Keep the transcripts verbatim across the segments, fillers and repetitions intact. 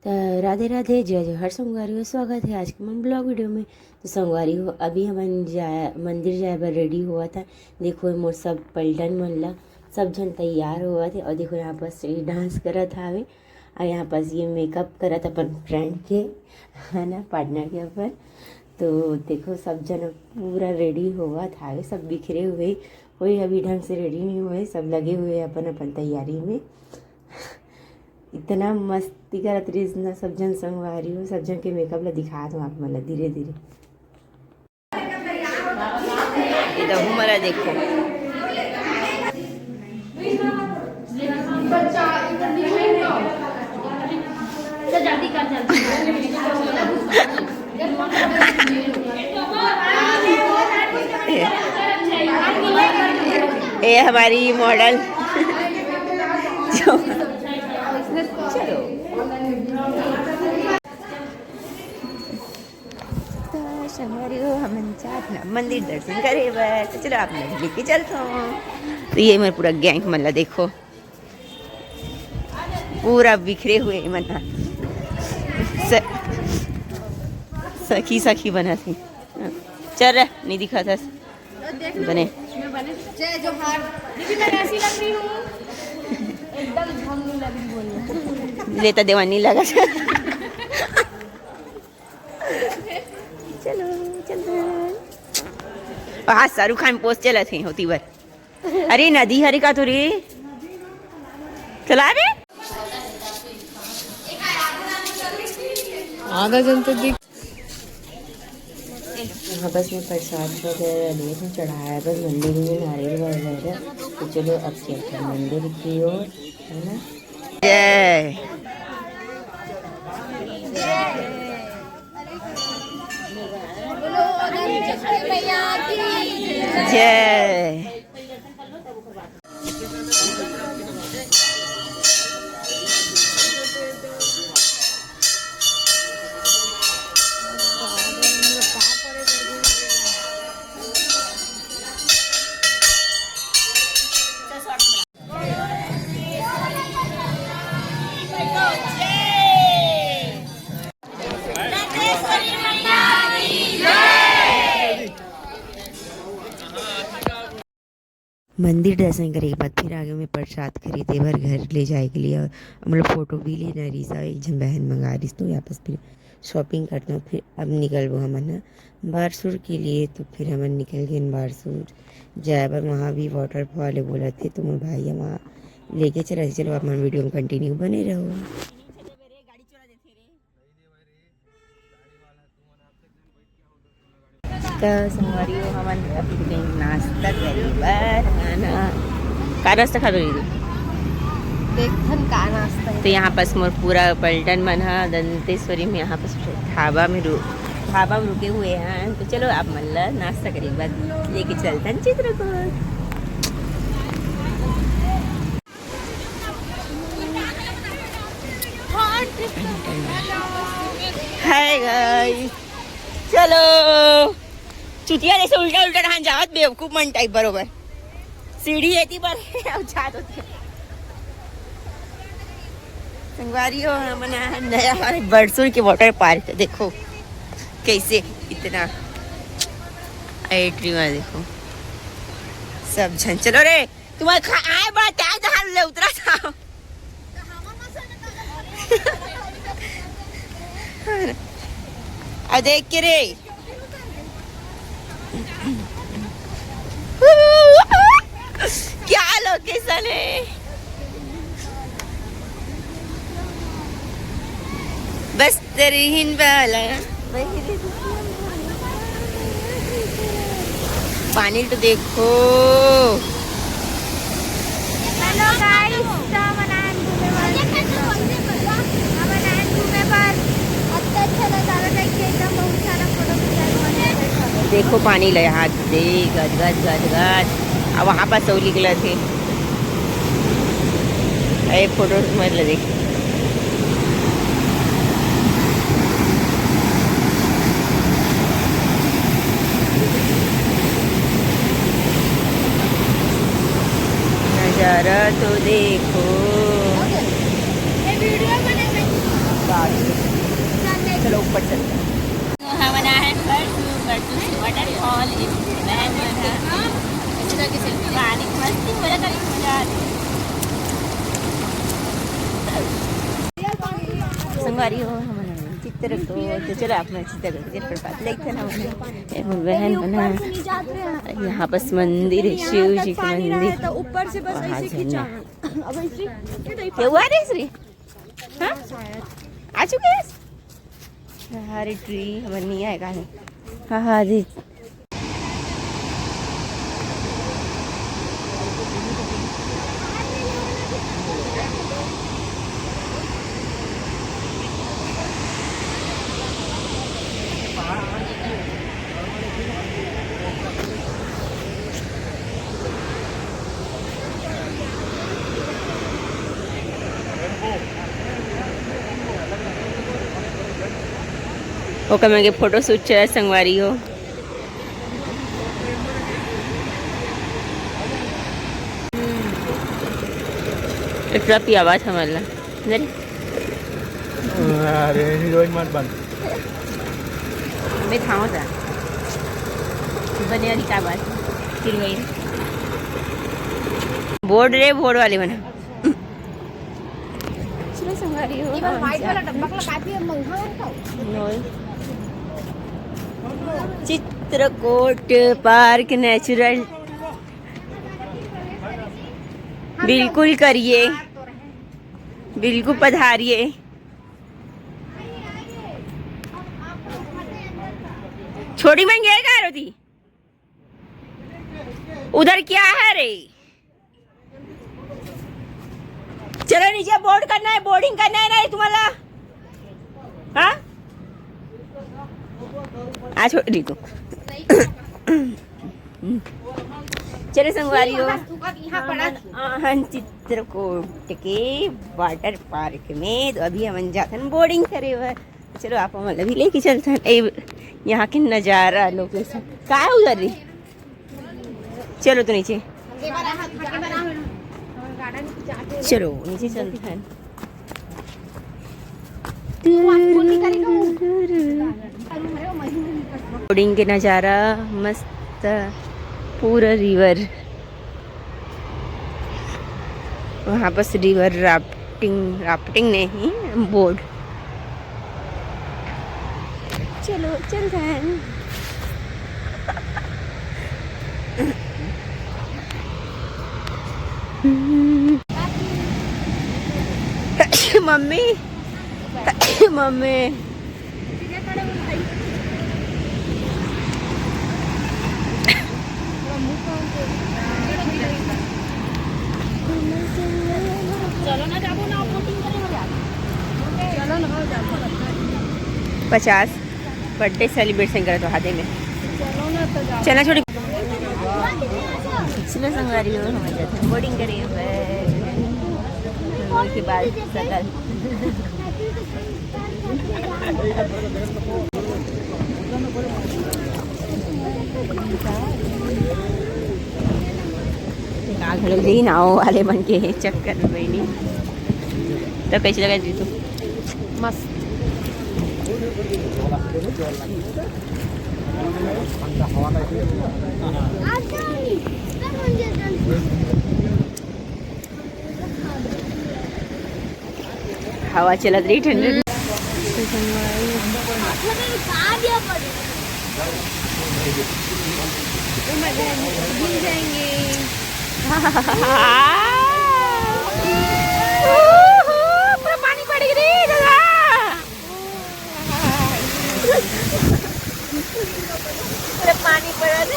त राधे राधे, जय जोहार संगवारी हो, स्वागत है आज के मन ब्लॉग वीडियो में। तो संगवारी हो, अभी हमन जाय, मंदिर जाय बर रेडी होवत है। देखो, ये मोर सब पलटन मन ला, सब झन तैयार होवत है। और देखो, यहाँ पास ये डांस करत हावे, और यहाँ पास ये मेकअप करत अपन फ्रेंड के, है ना, पार्टनर के अपन। तो देखो, सब झन पूरा रेडी होवत हावे, सब बिखरे हुए, कोई अभी ढंग से रेडी नहीं हुए, सब लगे हुए अपन अपन तैयारी में। इतना मस्ती करत रहिस ना सब झन संगवारी हो, सब झन के मेकअप ला दिखात हूँ आप मन ला धीरे धीरे। ये दहू मला देखो। ये हमारी मॉडल। चलो। तो संगवारी हो, हमन जात ना मंदिर दर्शन करे बर, तो चलो आप लोग लेके चलत हूँ। तो ये मेरे पूरा गैंग मन ला देखो, पूरा बिखरे हुए मन ह। स-, सखी सखी बनत हे। चल रे, नहीं दिखाथस। बने। जय जोहार। दीदी, मैं कैसी लग रही हूँ? एकदम झंगली लग रही, बोलिए। लेता देवानी लगा। चलो, चल रहा है। हाँ, शाहरुख खान पोज चलत हे होती बर। अरे, नदी हरे का तो रे। चला रे। आधा जन तो दिख। यहाँ बस मैं प्रसाद वगैरह लिए थे, चढ़ाया बस मंदिर में नारियल वगैरह। तो चलो, अब चलते हैं मंदिर की ओर, है ना। जय। जय। मंदिर दर्शन करे के बाद फिर आगे में प्रसाद खरीदे बर घर ले जाए के लिए, और मतलब फोटो भी लेना रहिस, एक झन बहन मंगा रहिस, तो यहाँ पास फिर शॉपिंग करता हूँ, फिर अब निकलबो हमन ह बारसूर के लिए। तो फिर हमन निकल गए बारसूर जाए बर। वहाँ भी वाटरफॉल है बोलत हे, तो मोर भाई ह वहाँ लेके चला। चलो, आप मन वीडियो में कंटिन्यू बने रहो। त संगवारी हो, हमन अभी कहीं नाश्ता करे बर, है ना? का नाश्ता खाबे दीदी? देखथन का नाश्ता है। तो यहाँ पास मोर पूरा पलटन मन ह दंतेश्वरी में, यहाँ पास ढाबा में रु-, ढाबा में रुके हुए हैं। तो चलो, आप मन ला नाश्ता करे बर लेके चलथन चित्रकूट। हाय गाइस, चलो। चुतिया जैसे उल्टा उल्टा ढान जावत, बेवकूफ मन टाइप बरोबर। सीढ़ी एती पर अब जात होती है। संगवारी हो, हमन आए हन नया हमारे बरसूर के वाटर पार्क। देखो कैसे इतना एंट्री में देखो सब झन। चलो रे, तुम्हारे खा-, आए बड़ा टाइम से हम ले उतरा था। आ देख के रे। क्या लोकेशन है। बस तेरी हिन वाला। पानी तो देखो। हेलो गाइस, तो हमन आए घूमे बर। हमन आए घूमे बर। अच्छा अच्छा नजारा देख के एकदम बहुत सारा फोटो खिंचाई बने। देखो पानी ले हाथ दे, गज गज गज गज। अब वहाँ पर सौ निकला थे। ए फोटो मत ले देख। नजारा तो देखो। ये वीडियो बने। पड़ सकता है। तो हमन आए हन परसू, परसू से waterfall, एक बहन मन ह पानी में मस्ती हो रहा था, मजा आ रहा। संगवारी हो, हमन चित्रकूट, तो चलो आप मन चित्रकूट के प्रपात लेते ना। ए, मोर बहन मन ह, यहाँ पास मंदिर है, शिव जी के मंदिर। तो ऊपर से बस ऐसे खींचा। अब ऐसे ये हुआ रे श्री? हाँ? आ चुके हैं? हरे ट्री हमर नहीं आएगा है। हाँ, हाँ जी। ओकर में के फोटो शूट चला संगवारी हो। एकरा पियावा था मला। अरे हीरोइन मत बन। मैं खाऊं था। बने वाली का बात। फिर वही। बोर्ड रे, बोर्ड वाले बना। चलो संगवारी हो, ये बस हम white जा- वाला डब्बा का काफी है, महंगा है तो। नोय। Chitrakoot park natural. बिल्कुल करिए, बिल्कुल पधारिए। छोटी बहन ये कह रही थी, उधर क्या है रे? चलो नीचे बोर्ड करना है, बोर्डिंग करना है ना रे तुम्हाला? हाँ, आ छोड़ दी तू। चलो संगवारी हो, यहाँ पड़ा। हमन आहन चित्रकूट के वाटर पार्क में, तो अभी हमन जाथन बोर्डिंग करे बर। चलो आप हमन ला भी लेके चलथन। ए, यहाँ के नजारा, लोकेशन का है उधर रे? चलो तो नीचे, चलो नीचे चलथन। बोर्डिंग के नजारा मस्त, पूरा रिवर, वहाँ बस रिवर राफ्टिंग, राफ्टिंग नहीं, बोट। चलो चलथन। Mummy, mummy. पचास बर्थडे सेलिब्रेशन करत हो हाथे में। चलो छोड़ी। चलो संगवारी हो, हम जाते हैं बोर्डिंग करे। बाय। बोल के बाद सकल। का घलो जही नाव वाले मन के चक्कर में बहिनी। तो कैसे लगा जीतू? मस्त। हवा चलत रही ठंडी। पूरा पानी पड़ गई रे दादा। पूरा पानी पड़ा रे।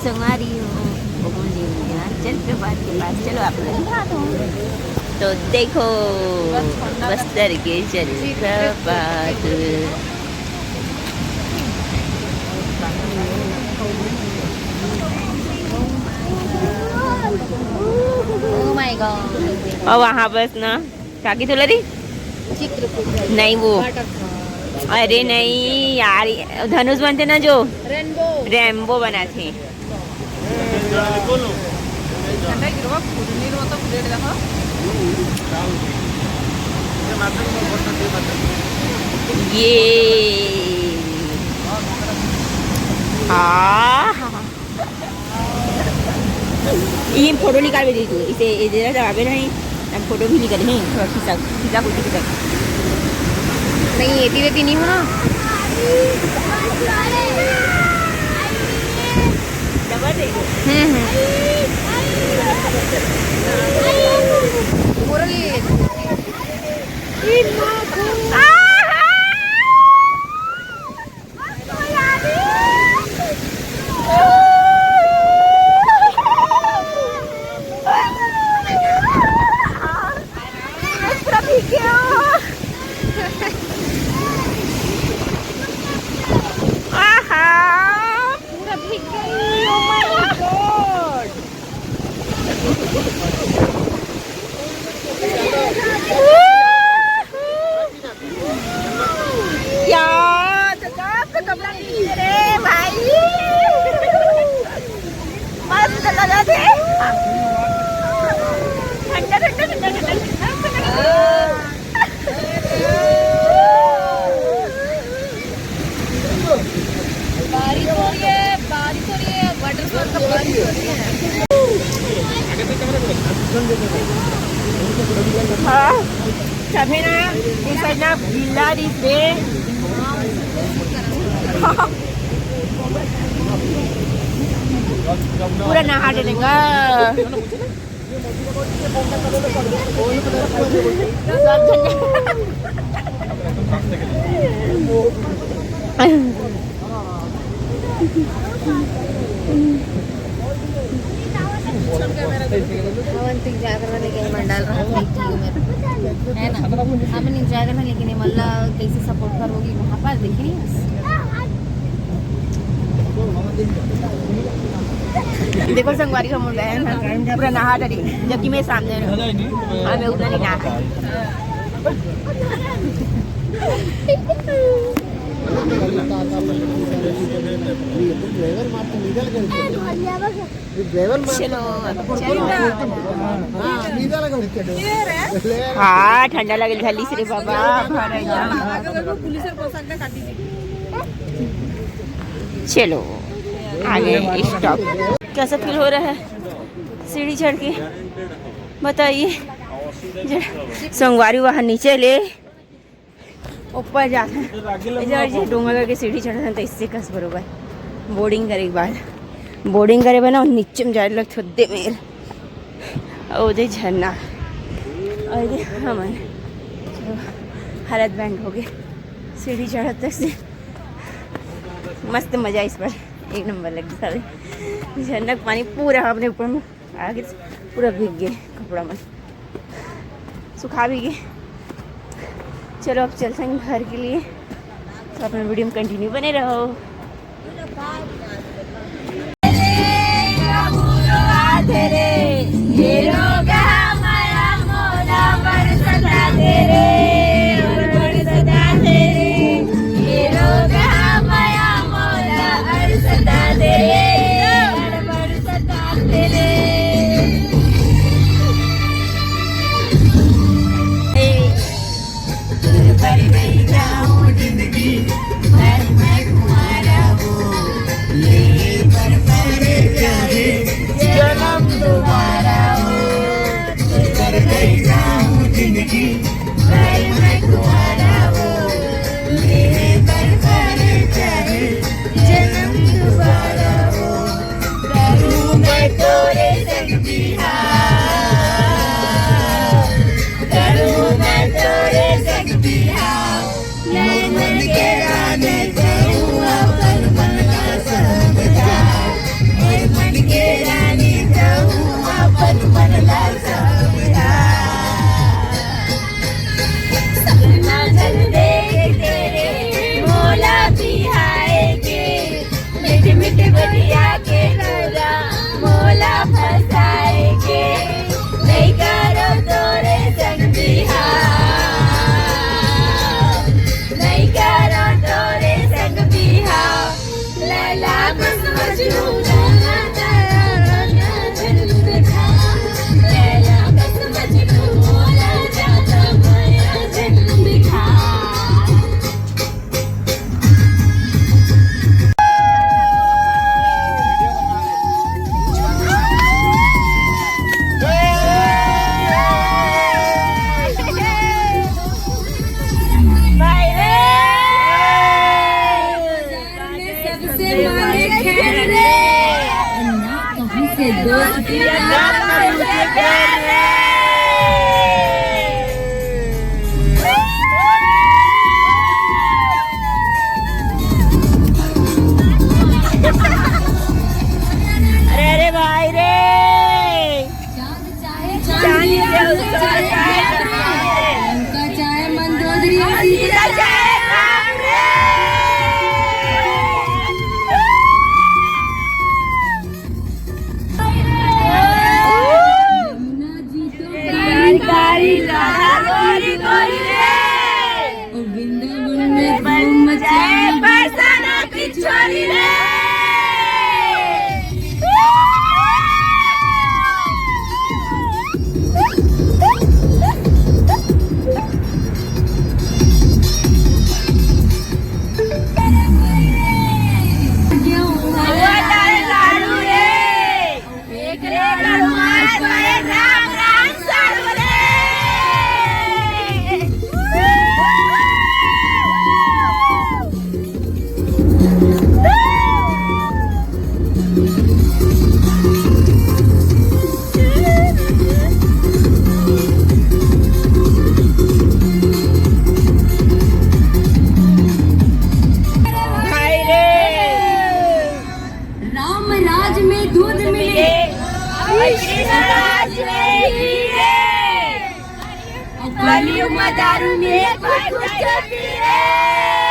संगवारी हो, हम जलप्रपात के पास। चलो आप लोग दिखा दो। तो देखो, बस्तर के जलप्रपात। Oh my God। और वहाँ बस ना, काकी तो लरी चित्रकूट। नहीं वो, अरे नहीं यार, धनुष बनथे ना जो, रेनबो। रेनबो बनाथे। ये हाँ, हाँ। ये फोटो निकाल भी दी तू, इसे ये जरा जवाबे नहीं, हम फोटो भी निकाले हैं, थोड़ा खिंचा, खिंचा, कुछ खिंचा। नहीं, ये तीन, तीन ही हो ना। डबल है। हम्म, हम्म। पूरा ले ले। आहा, पूरा भीग गई। Oh my God। यार, तो कब तो कपड़ा नहीं रे भाई। मस्त लगा थे। ठंडा, ठंडा, ठंडा, ठंडा। बारिश हो रही है, बारिश हो रही है, वाटरफॉल का बारिश हो रही है। हाँ, सभी ना, इस साइड ना गिल्ला रिस रे। पूरा नहा डलेगा। हमन तो enjoy करने लेकिन मंडल रहा है ना, हमन enjoy करने लेकिन ये मल्ला कैसे support करोगी वहाँ पर, देखी नहीं। देखो संगवारी, हम लोग गए हैं ना, पूरा नहा डरी, जबकि मैं सामने हूँ। हाँ, मैं उतना नहीं नहा। चलो, चलो। हाँ, ठंडा लगे झाली से रे बाबा। चलो, आगे stop। कैसा feel हो रहा है सीढ़ी चढ़ के, बताइए। संगवारी वहाँ नीचे ले ऊपर जात हे। इधर जे डोंगर के सीढ़ी चढ़त हे, त इससे कस बरोबर boating करे के बाद, boating करे बर ना नीचे में जाए लगथे ओदे मेर, अउ ओदे झरना, अउ एदे हमन हालत band हो गे सीढ़ी चढ़त तक से। मस्त मजा इस बार, एक नंबर लग गया। झरना के पानी पूरा अपने ऊपर में आगे पूरा भीग गए कपड़ा मन, सुखा भी गए। चलो अब चलते हैं घर के लिए, तो अपने video में continue बने रहो। अरे, अरे भाई रे। चांद चाहे चांदनी, चांदनी चाहे चांद, लंका चाहे मंदोदरी, सीता चाहे राम रे। यमुना जी तो गारी गारी गारा गोरी गोरी रे। ओ वृंदावन में धूम मचाए बरसाना की छोरी रे। राम राज में दूध मिले, कृष्ण राज में घी रे। कलयुग में दारू मिले, भाई, भाई, भाई, भाई।